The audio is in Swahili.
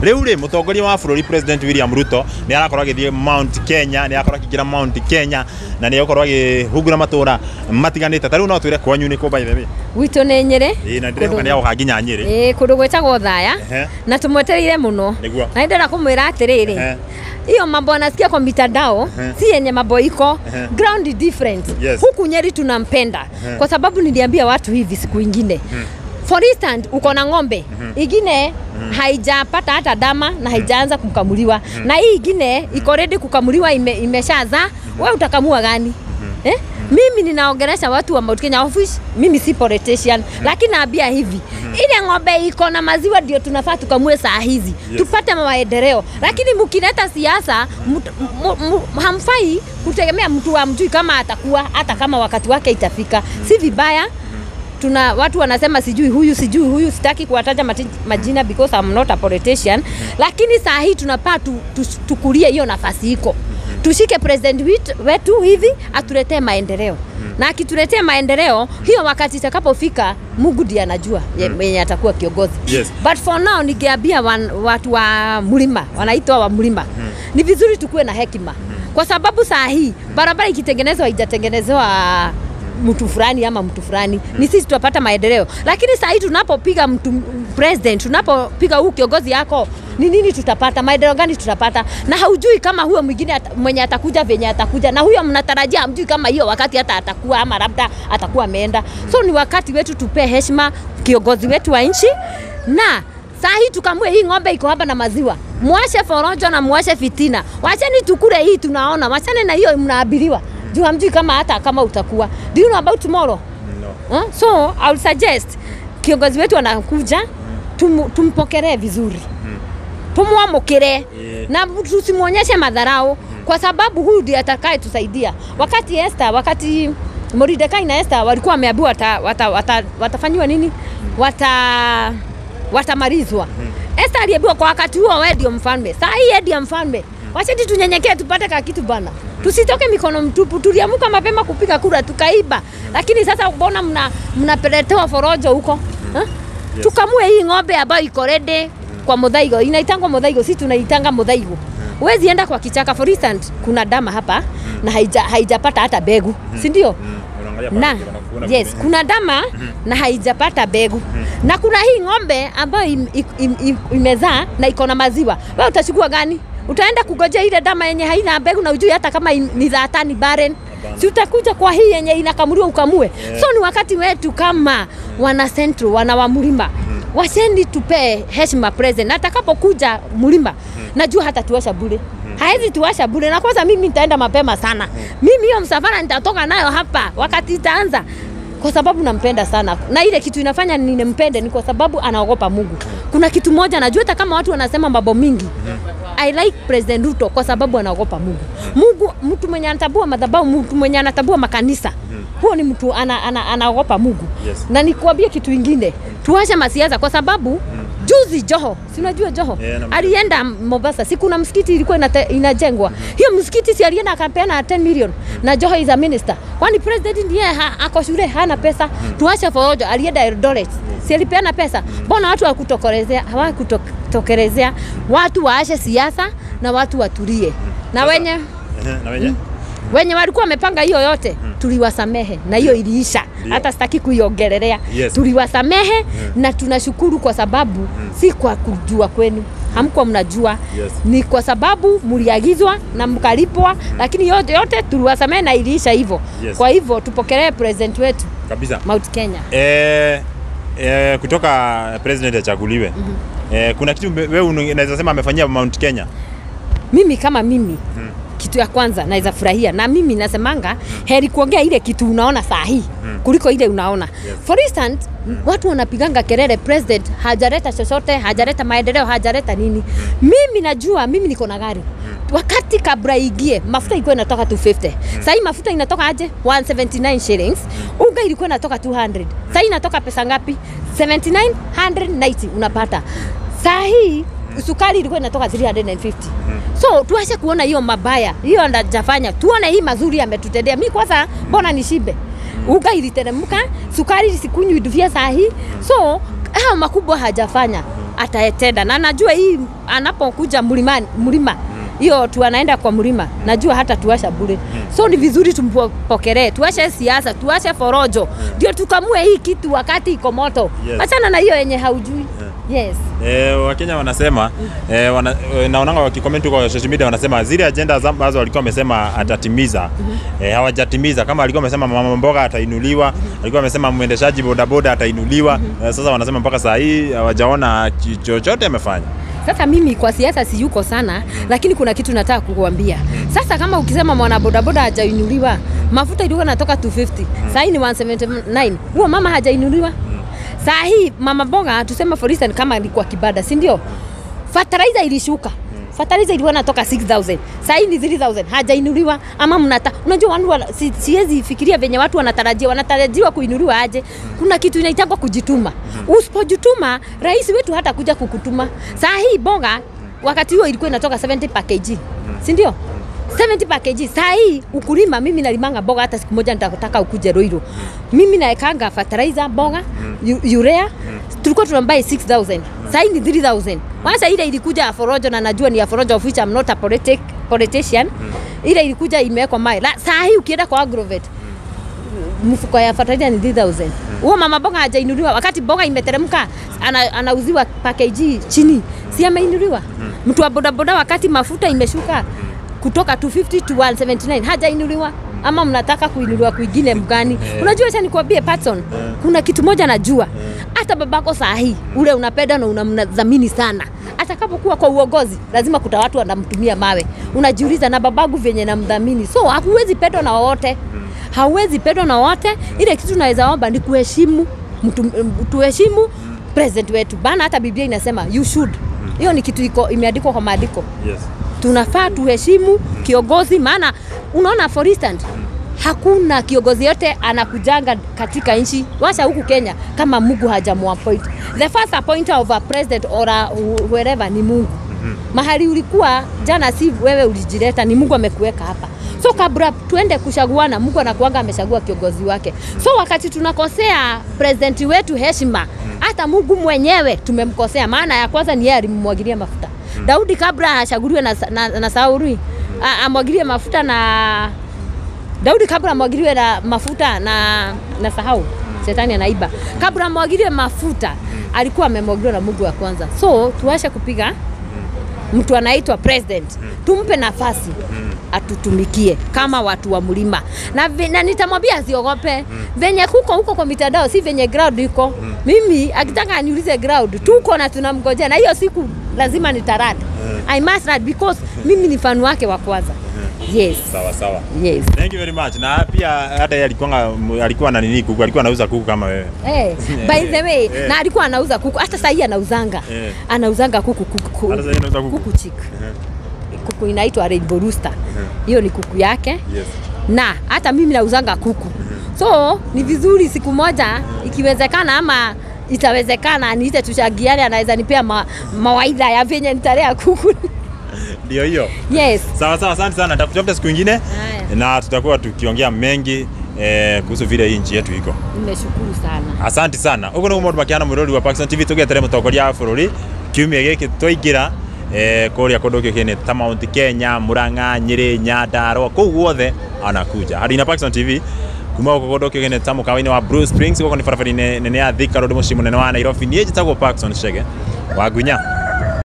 Rĩu rĩ, mũtongoria wa bũrũri President William Ruto nĩ arakorwo agĩthiĩ Mount Kenya, nĩ arakorwo akĩingĩra Mount Kenya na nĩ egũkorwo akĩhungura matũra matiganĩte. Ta rĩu no twĩre kwanyu nĩ kũ, by the way? Gwitũ nĩ Nyĩrĩ. Ĩĩ, na ndĩrehoka nĩ agoka nginya Nyĩrĩ. Ĩĩ, kũndũ gwĩtagwo Thaya. Na tũmwetereire mũno. Nĩguo. Na nĩndĩrenda kũmwĩra atĩrĩrĩ, hiyo mambo anasikia kwa mitandao si yenye mambo iko ground is different. Huku Nyeri tunampenda kwa sababu niliambia watu hivi siku ingine, for instance, uko na ng'ombe ingine haijapata hata dama na haijaanza kukamuliwa, na hii ingine iko ready kukamuliwa, imeshazaa, wewe utakamua gani? Eh? Mimi ninaongelesha watu wa Mount Kenya, of which mimi si politician, lakini naambia hivi, ile ng'ombe iko na maziwa ndio tunafaa tukamue saa hizi, tupate maendeleo. Lakini mkileta siasa, hamfai kutegemea mtu amjui kama atakuwa, hata kama wakati wake itafika. Si vibaya. Tuna watu wanasema sijui huyu, sijui huyu, sitaki kuwataja majina because I'm not a politician. Lakini saa hii tunapaa tukulie hiyo nafasi iko. Tushike president wetu hivi atuletee maendeleo. Na akituletea maendeleo, hiyo wakati itakapofika, Mungu ndiye anajua mwenye atakuwa kiongozi. But for now ningeambia watu wa mlima, wanaitwa wa mlima, ni vizuri tukue na hekima. Kwa sababu saa hii barabara ikitengenezwa haijatengenezewa mtu fulani ama mtu fulani, ni sisi tutapata maendeleo. Lakini saa hii tunapopiga mtu president, tunapopiga huu kiongozi yako, ni nini tutapata? Maendeleo gani tutapata? Na haujui kama huyo mwingine mwenye atakuja venye atakuja, na huyo mnatarajia hamjui kama hiyo wakati hata atakuwa ama labda atakuwa ameenda. So ni wakati wetu tupe heshima kiongozi wetu wa nchi, na saa hii tukamue hii ng'ombe iko hapa na maziwa. Muache forojo na muache fitina. Wacheni tukule hii tunaona, wachane na hiyo mnaabiriwa. Juu hamjui kama hata kama utakuwa. Do you know about tomorrow? No. Huh? So I will suggest kiongozi wetu anakuja, tumpokelee vizuri. Tumuamukire na tusimuonyeshe madharau, kwa sababu huyu ndiye atakayetusaidia. Wakati Esther, wakati Mordecai na Esther walikuwa wameambiwa watafanywa nini? Watamalizwa. Esther aliambiwa kwa wakati huo wewe ndio mfalme. Saa hii yeye ndiye mfalme. Wacha tunyenyekee tupate ka kitu bana. Tusitoke mikono mtupu. Tuliamuka mapema kupiga kura tukaiba. Lakini sasa mbona mnapeletewa forojo huko? Tukamue hii ng'ombe ambayo iko ready kwa muthaigo. Inaitangwa muthaigo, si tunaitanga muthaigo. Huwezi enda kwa kichaka. For instance, kuna dama hapa na haijapata hata mbegu, si ndio? Na yes, kuna dama na haijapata mbegu. Na kuna hii ng'ombe ambayo imezaa na iko na maziwa. Wewe utachukua gani? Utaenda kugojea ile dama yenye haina mbegu na ujui hata kama ni dhatani barren. Si utakuja kwa hii yenye inakamuliwa ukamue. So ni wakati wetu kama wana Central, wana wa mlima, wacheni tupe heshima president. Na atakapokuja mlima, najua hata tuasha bure. Haezi tuasha bure. Na kwanza mimi nitaenda mapema sana. Mimi hiyo msafara nitatoka nayo hapa wakati itaanza, kwa sababu nampenda sana. Na ile kitu inafanya nimpende ni kwa sababu anaogopa Mungu. Kuna kitu moja najua hata kama watu wanasema mambo mingi, I like President Ruto kwa sababu anaogopa Mungu. Mungu, mtu mwenye anatabua madhabahu, mtu mwenye anatabua makanisa, huo ni mtu anaogopa Mungu. Na nikuambie kitu ingine, tuache masiasa kwa sababu juzi Joho, si unajua Joho? Alienda Mombasa, si kuna msikiti ilikuwa inajengwa. Hiyo msikiti si alienda akapeana 10 million na Joho is a minister. Kwani president ndiye ako shule hana pesa? Tuache forojo, alienda Eldoret. Si alipeana pesa? Mbona watu hawakutokelezea? Hawakutokelezea. Watu waache siasa na watu watulie. Na wenye na wenye wenye walikuwa wamepanga hiyo yote tuliwasamehe na hiyo iliisha. Hata sitaki kuiongelelea. Tuliwasamehe na tunashukuru kwa sababu si kwa kujua kwenu, hamkuwa mnajua. Ni kwa sababu mliagizwa na mkalipwa, lakini yote yote tuliwasamehe na iliisha hivyo. Kwa hivyo tupokelee president wetu kabisa Mount Kenya. Kutoka president achaguliwe, kuna kitu wewe unaweza sema amefanyia Mount Kenya? Mimi kama mimi, kitu ya kwanza naweza furahia, na mimi nasemanga heri kuongea ile kitu unaona saa hii kuliko ile unaona. For instance, watu wanapiganga kelele president hajaleta chochote, hajaleta maendeleo, hajaleta nini. Mimi najua mimi niko na gari. Wakati kabla iingie mafuta ilikuwa inatoka 250. Sasa hii mafuta inatoka aje? 179 shillings. Unga ilikuwa inatoka 200. Sasa hii inatoka pesa ngapi? 79, 190 unapata. Sasa hii sukari ilikuwa inatoka 350. So tuache kuona hiyo mabaya, hiyo anajafanya, tuone hii mazuri ametutendea. Mimi kwanza mbona nishibe? Unga iliteremka, sukari sikunywi dufia saa hii. So hao makubwa hajafanya. atatenda, na najua hii anapokuja mlima hiyo tu anaenda kwa mlima, najua hata tuasha bure. So ni vizuri tumpokelee, tuashe siasa, tuashe forojo, ndio tukamue hii kitu wakati iko moto. Achana na hiyo yenye haujui. Yes. Wakenya wanasema naonanga wakikomenti kwa social media wanasema zile agenda ambazo walikuwa wamesema atatimiza hawajatimiza. Kama alikuwa amesema mama mboga atainuliwa, alikuwa amesema mwendeshaji bodaboda atainuliwa. Sasa wanasema mpaka saa hii hawajaona chochote amefanya. Sasa mimi kwa siasa siyuko sana, lakini kuna kitu nataka kukuambia. Sasa kama ukisema mwana bodaboda hajainuliwa, mafuta ilikuwa natoka 250, saa hii ni 179. Huo mama hajainuliwa. Saa hii mama mboga tuseme for instance kama ilikuwa kibada, si ndio? Fertilizer ilishuka. Fertilizer ilikuwa natoka 6000. Saa hii ni 3000. Hajainuliwa ama mnata. Unajua watu siwezi fikiria venye watu wanatarajia, wanatarajiwa kuinuliwa aje. Kuna kitu inaitwa kujituma. Usipojituma, rais wetu hata kuja kukutuma. Saa hii mboga wakati huo ilikuwa inatoka 70 per kg. Si ndio? 70 per kg. Saa hii ukulima, mimi nalimanga mboga, hata siku moja nitakutaka ukuje Ruiru. Mimi naekanga fertilizer mboga, urea. Tulikuwa tunambai 6000. Saa hii ni 3000. Wacha ile ilikuja aforojo, na najua ni aforojo of which I'm not a politician. Ile ilikuja imewekwa mai. Saa hii ukienda kwa Agrovet, mfuko ya fertilizer ni 3000. Huo mama mboga hajainuliwa wakati mboga imeteremka, anauziwa package chini. Si ameinuliwa? Mtu wa bodaboda wakati mafuta imeshuka kutoka 250 to 179 hajainuliwa. Ama mnataka kuinuliwa kwingine mgani? Unajua acha nikwambie Patson, kuna kitu moja najua. Hata babako saa hii ule unapenda na unamdhamini sana, atakapokuwa kwa uongozi lazima kuta watu wanamtumia mawe. Unajiuliza na babangu venye namdhamini. So hauwezi pendwa na wote. Hauwezi pendwa na wote. Ile kitu tunaweza omba ni kuheshimu mtu, tuheshimu president wetu. Bana hata Biblia inasema you should. Hiyo ni kitu iko imeandikwa kwa maandiko. Yes. Tunafaa tuheshimu kiongozi, maana unaona for instance hakuna kiongozi yote anakujanga katika nchi wacha huku Kenya kama Mungu hajamuappoint. The first appointer of a president or a wherever ni Mungu. Mahali ulikuwa jana si wewe ulijileta, ni Mungu amekuweka hapa. So kabla tuende kushaguana, Mungu anakuanga ameshagua kiongozi wake. So wakati tunakosea president wetu heshima, hata Mungu mwenyewe tumemkosea, maana ya kwanza ni yeye alimwagilia mafuta. Daudi kabla ashaguliwe na Sauli, amwagilie mafuta na Daudi kabla amwagiliwe na mafuta na sahau, shetani anaiba. Kabla amwagiliwe mafuta, alikuwa amemwagiliwa na Mungu wa kwanza. So tuache kupiga mtu anaitwa president. Tumpe nafasi atutumikie kama watu wa mlima. Na nitamwambia asiogope. Venye kuko huko kwa mitandao si venye ground iko. Mimi akitaka aniulize ground, tuko na tunamgojea, na hiyo siku lazima nitarad. I must rad because mimi ni fan wake wa kwanza. Yes. Sawa sawa. Yes. Thank you very much. Na pia hata yeye alikuwa na nini kuku, alikuwa anauza kuku kama wewe. By the way, na alikuwa anauza kuku. Hata sasa hii anauzanga. Anauzanga kuku. Hata sasa anauza kuku. Kuku chick. Kuku inaitwa Rainbow Rooster. Hiyo ni kuku yake. Yes. Na hata mimi nauzanga kuku. So ni vizuri siku moja ikiwezekana ama itawezekana niite tushagiane, anaweza nipea mawaidha ya venye nitalea kuku. Ndio hiyo. Yes. Sawa sawa, asante sana. Nitakutafuta siku nyingine na tutakuwa tukiongea mengi kuhusu vile hii nchi yetu iko. Nimeshukuru sana. Asante sana. Ugo no mundu makiana mwirori wa Paxson TV tugetere mutongoria wa bururi kiumia giki twaingira kuria kundu gikini ta Mount Kenya, Murang'a, Nyeri, Nyandarua, kuu guothe anakuja. Hadi na Paxson TV kuma guku kundu gikini ta mukawa-ini wa Blue Springs guku ni barabara-ini nene ya Thika Road mucii munene wa Nairobi. Niĩ njĩtagwo Paxson Chege wa Ngunya.